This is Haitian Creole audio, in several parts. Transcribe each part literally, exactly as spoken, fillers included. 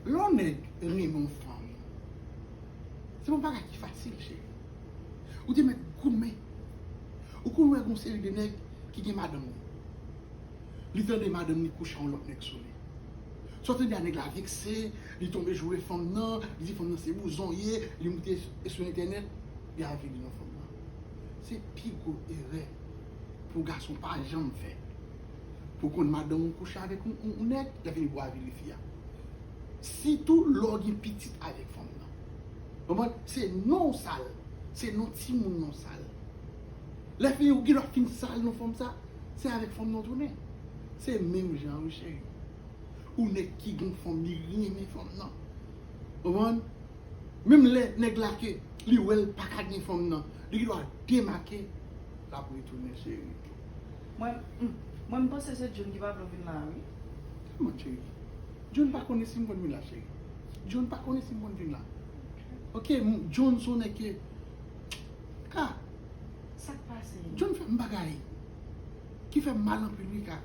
Lè yon nèg renmen yon fanm, se pa yon bagay ki fasil, cheri. Ou te mèt goumen. Ou konn wè gon seri de nèg ki gen madanm li. Li tande madanm li kouche ak yon lòt nèg sou li. Sa w tande a, nèg la vekse, li tonbe joure fanm nan, li di fanm nan se bouzon ye, li moute sou entènèt, li avili non fanm nan. Se pi gwo erè pou gason pa janm fè. Pou konn madanm ou kouche avèk yon, yon, yon nèg, lè fini pou avili fi a. Sitou lè w gen pitit avèk fanm nan. Konprann? Se non w sal. Se non timoun nan w sal. Lè fini ou gen dwa fin sal non fanm sa, se avèk fanm nan w tounen. Se menm jan wi cheri. Ou nèg ki gen fanm, li renmen fanm nan. Konprann? Menm lè nèg la ke li wè l pa ka gen fanm nan, li gen dwa demake, l ap retounen cheri. Mwen, hmm, mwen m panse se John ki pa vle w vin la wi. Kòman cheri? John pa konnen si m konn vin la cheri. John pa konnen si m konn vin la. Ok, m- John se yon nèg ke ka Sa k pase? John fè m bagay ki fè m mal anpil wi ka.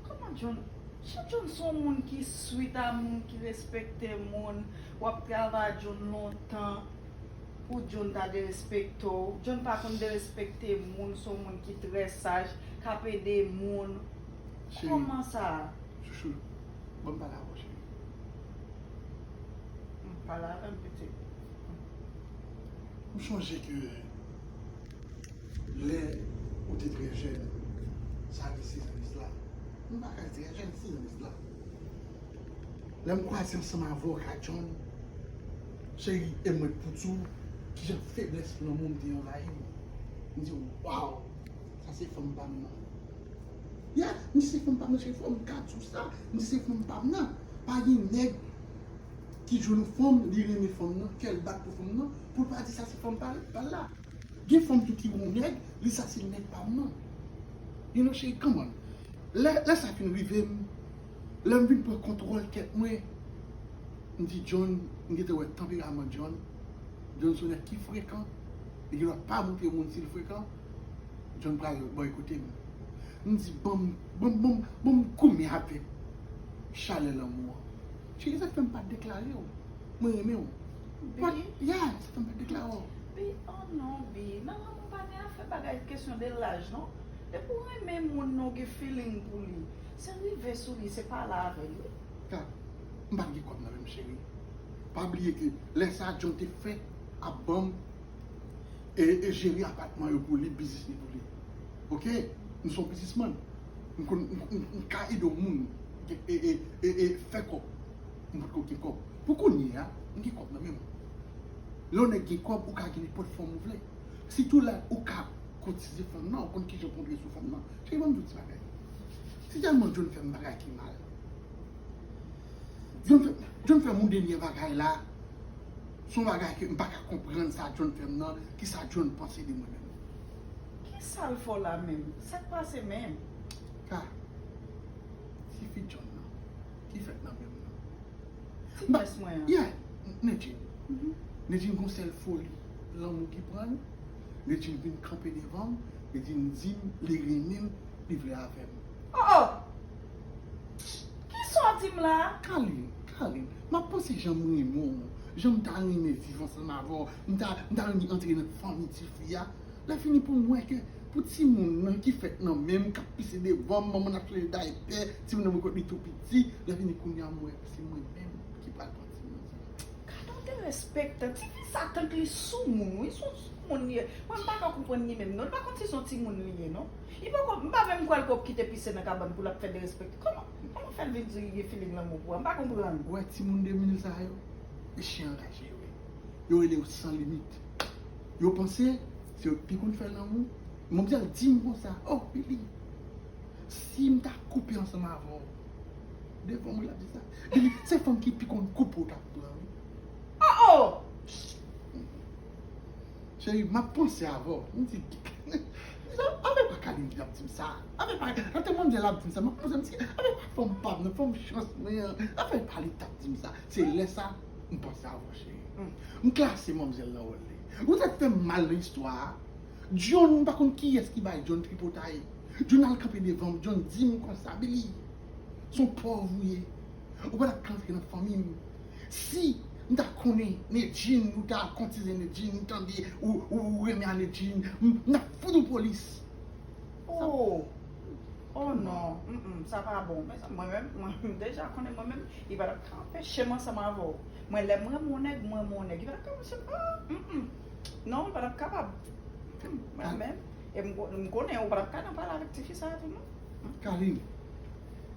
Kòman John? Jan John se yon moun ki sweet a moun, ki respekte moun. W ap travay John lontan pou John ta derespekte w. John pa konn derespekte moun, se yon moun ki trè saj, k ap ede moun. Cheri. Kòman sa? Chouchou, ban m pale avè w cheri. Hmm, pale avè m pitit. M sonje ke lè ou te trè jèn, sa gen sis an de sila. M pa ka di trè jèn, sis an de sila. Lè m kwaze ansanm avè w ka John, cheri, e mwen pou di w kijan feblès lanmou m te anvayi m. M di, waw, sa se fanm pa m nan. Ya, m di se fanm pa m nan, cheri, fò m ka di w sa. M di se fanm pa m nan. Pa gen nèg ki jwenn yon fanm, li renmen fanm nan, kè l bat pou fanm nan, pou l pa di sa se fanm pa l la. Gen fanm tou ki wè yon nèg, li sa se nèg pa m nan. You know, cheri, come on. Lè, lè sa fin rive m, lè m vin pran kontwòl tèt mwen, m di John, m gentan wè tanperaman John. John se yon nèg ki frekan, li gen dwa pa montre moun si l frekan. John pral bòykote m. M di, ban m, ban m, ban m, ban m goumen avèk chalè lanmou an. Cheri, sa k fè m pa t deklare w. Mwen renmen w. Bi. Ya, sa k fè m pa t deklare w. Bi, oh non, Bi. Nan lanmou pa gen afè bagay kesyon de laj, non. Depi w renmen moun nan, w gen feeling pou li. Se rive sou li, se pale avè l, wi. Ka, m pa t gen kòb nan men m, cheri. Pa bliye ke lè sa a, John te fèk ap ban m e, e jere apatman yo pou li, biznis li pou li. Ok? M se yon biznismann. M konn, m, m, m ka ede yon moun e, e, e, e, e fè kòb. M potko gen kòb. Pou kounye a, m gen kòb nan men m. Lè yon nèg gen kòb, ou ka gen nenpòt fanm ou vle. Sitou lè ou ka koutize fanm nan, ou konn kijan pou antre sou fanm nan. Cheri, ban m di w ti bagay. Si tèlman John fè m bagay ki mal. John fè, John fè m yon dènye bagay la. Se yon bagay ke m pa ka konprann sa John fè m nan, kisa John panse de mwen menm. Kisa l fè w la menm? Sa k pase menm? Ka, tifi John nan, ki fèt nan men m nan. Ti pyès mwen an. Yeah, Nedjine. Nedjine gon sèl foli, lanmou ki pran l. Nedjine vin kanpe devan m, Nedjine di m li renmen m, li vle avè m. Oh, oh! Kisa w di m la? Kalin, Kalin, m ap panse jan m renmen w, jan m ta renmen viv ansanm avè w, m ta, m ta renmen antre nan fanmi tifi a. Lè fini pou m wè ke pou timoun nan ki fèt nan men m, k ap pise devan m, manman n ap chanje daypè, timoun nan mwen kote li tou piti, lè fini kounye a m wè se mwen menm ki pral pran timoun sa. Gad yon derespektan. Tifi sa tank li soumoun, wi, se yon soumoun li ye. Mwen m pa ka konprann li menm non. Li pa konn si se yon timoun li ye non. Li poko, m pa menm kwè l poko kite pise nan kabann pou l ap fè derespektan. Kòman, kòman fè l vin di li gen feeling lanmou pou mwen? M pa konprann. Ou wè timoun de mil sa yo, e chen anraje yo ye. Yo rele yo san limit. Yo panse se yo ki pi konn fè lanmou. Manmzèl di m konsa, oh, Billy, si m ta koupe ansanm avè w, devan mwen l ap di sa. Billy, se fanm ki pi konn koupe w t ap pran, wi. Oh, oh! Cheri, m ap panse avè w. M di, avè pa Kalin l ap di m sa. Avè pa, atè manmzèl ap di m sa. M ap panse, m di, avè pa fanm pa m nan, fanm chans mwen an. Avè pa li t ap di m sa. Se lè sa, m panse avè w, cheri. M klase manmzèl nan wòl li. Ou te fè m mal nan istwa a. John, m pa konn kiyès ki bay John tripotay. John al kanpe devan m, John di m konsa, Billy, se yon pòv ou ye. Ou pa t ap ka antre nan fanmi m. Si m ta konnen Nedjine, ou ta kontize Nedjine, m tande ou, ou, ou renmen a Nedjine, m, m t ap fout ou polis. Oh! Oh non, mm, mm, sa pa bon. Mezanmi, mwen menm, mwen menm, deja konnen mwen menm, li pa t ap ka anpeche m ansanm avè w. Mwen, lè m renmen yon nèg, mwen renmen yon nèg. Li pa t ap ka anpeche m. Ah, mm, mm. Non, li pa t ap kapab. Hmm, mwen menm. E m ko-, m konnen ou pa t ap ka nan pale avèk tifi sa a tou, non. Karine,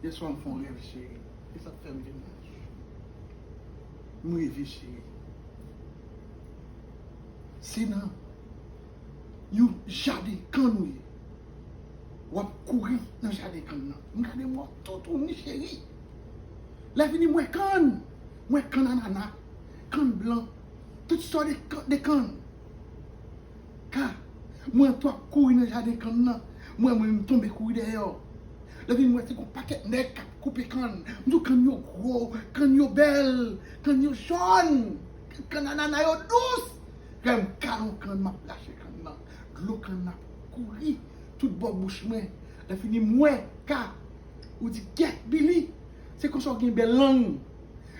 yèswa m fè yon rèv, cheri. E sa k fè m vin la. M reve, cheri. Se nan yon jaden kann ou ye. W ap kouri nan jaden kann nan. M gade m wè w toutouni, cheri. Lè fini m wè kann. M wè kann anana, kann blan, tout sòt de kann, de kann. Ka, mwen tou ap kouri nan jaden kann nan. Mwen, mwen, m tonbe kouri dèyè w. Lè fini m wè se gon pakèt nèg k ap koupe kann. M di w kann yo gwo, kann yo bèl, kann yo jòn, kann anana yo dous. Lè m kale yon kann, m ap lache kann nan. Dlo kann nan ap kouri tout bò bouch mwen. Lè fini m wè Ka, ou di, "Gèt, Billy, se konsa w gen bèl lang."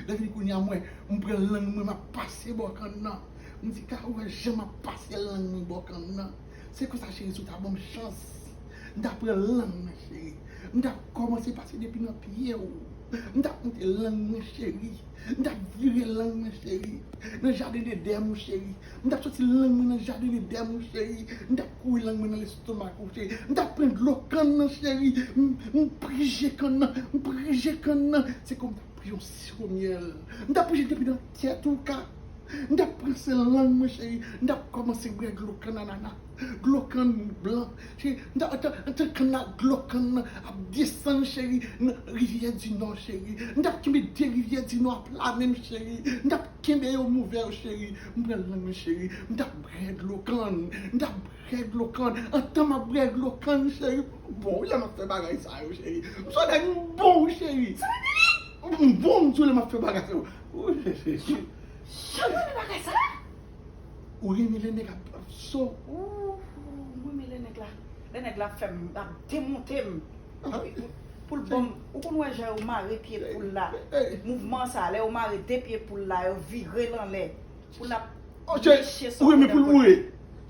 Lè fini kounye a mwen, m pran lang mwen, m ap pase bò kann nan. M di, "Ka, ou wè jan m ap pase lang mwen bò kann nan. Se konsa, cheri, si w ta ban m chans, m ta pran lang nan, cheri. M ta kòmanse pase depi nan pye w. M ta monte lang mwen, cheri. M ta vire lang mwen, cheri, nan jaden Edèn ou, cheri. M ta soti lang mwen nan jaden Edèn ou, cheri. M ta kouri lang mwen nan lestomak ou, cheri. M ta pran dlo kann nan, cheri. M, m prije kann nan, m prije kann nan. Se kòm m ta pran yon siwo myèl. M ta prije depi nan tèt ou, Ka. M ta pran se lang mwen, cheri. M ta kòmanse bwè dlo kann anana. Dlo kann blan. Cheri, m t ap, antan, antan kann nan, dlo kann nan ap desann, cheri, nan Rivyè di Nò, cheri. M t ap kenbe de Rivyè di Nò ap lame m, cheri. M t ap kenbe yo m ouvè yo, cheri. M pran lang mwen, cheri. M t ap bwè dlo kann. M t ap bwè dlo kann. Antan m ap bwè dlo kann, cheri. Bon, wi, lè m ap fè bagay sa yo, cheri. M sonje m bon, wi, cheri. M bon, m di w lè m ap fè bagay sa yo. Wi, cheri. Jan m renmen bagay sa. Ou renmen lè nèg ap, ap so. Ou, ou renmen lè nèg la, lè nèg la fè m, ap demonte m. Ah. Pou, pou l ban m, ou konn wè jan yo mare pye poul la. Ey, ey. Mouvman sa, lè yo mare de pye poul la, yo vire l anlè. Pou l ap, oh, cheri, niche sou ou renmen pou l boure.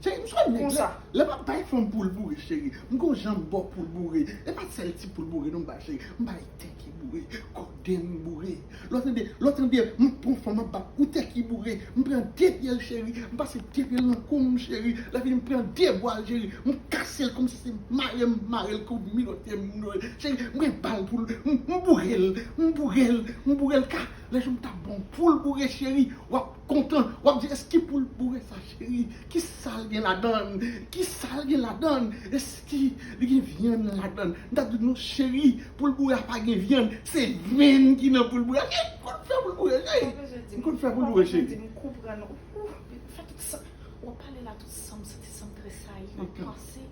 Cheri, m sou nèg la. Konsa. Lè m ap bay fanm pou l boure, cheri, m gon jan m ba w pou l boure. E pa sèl tip pou l boure, non, m bay, cheri. M bay tèki boure, kodenn boure. Lè w tande, lè w tande, m pran fanm ap bat ou tèki boure. M pran de pye l, cheri. M pase de pye l nan kou m, cheri. Lè fini, m pran de bwa l, cheri. M kase l kòmsi se mare m mare l, kou milote m milote l. Cheri, m gen bal pou l. M, m boure l, m boure l, m boure l ka. Lè jou m ta bon pou l boure, cheri, w ap kontan. W ap di, "Èske pou l boure sa, cheri? Ki sa l gen ladan l? Ki sa l gen ladan l? Èske li gen vyann ladan l?" M ta di, "Non, cheri, pou l boure a pa gen vyann. Se venn ki nan pou l boure a." Cheri, m konn fè pou l boure, cheri. M konn fè pou l boure, cheri. M konprann. Ou fè tout sa. W ap pale la, tout san m santi san m tresayi, m ap panse.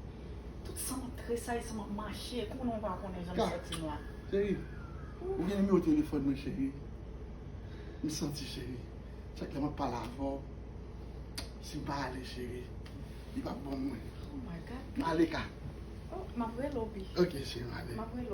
Tout san m ap tresayi, san m ap mache. Konnen w pa konnen jan m santi m la. Cheri, ou gen nimewo telefòn mwen, cheri? M santi, cheri. Chak lè m ap pale avè w, si m pa ale, cheri, li p ap bon mwen. Oh my God. M ale, Ka. Oh, m ap rele w, pi. Ok, cheri, m ale. M ap rele w.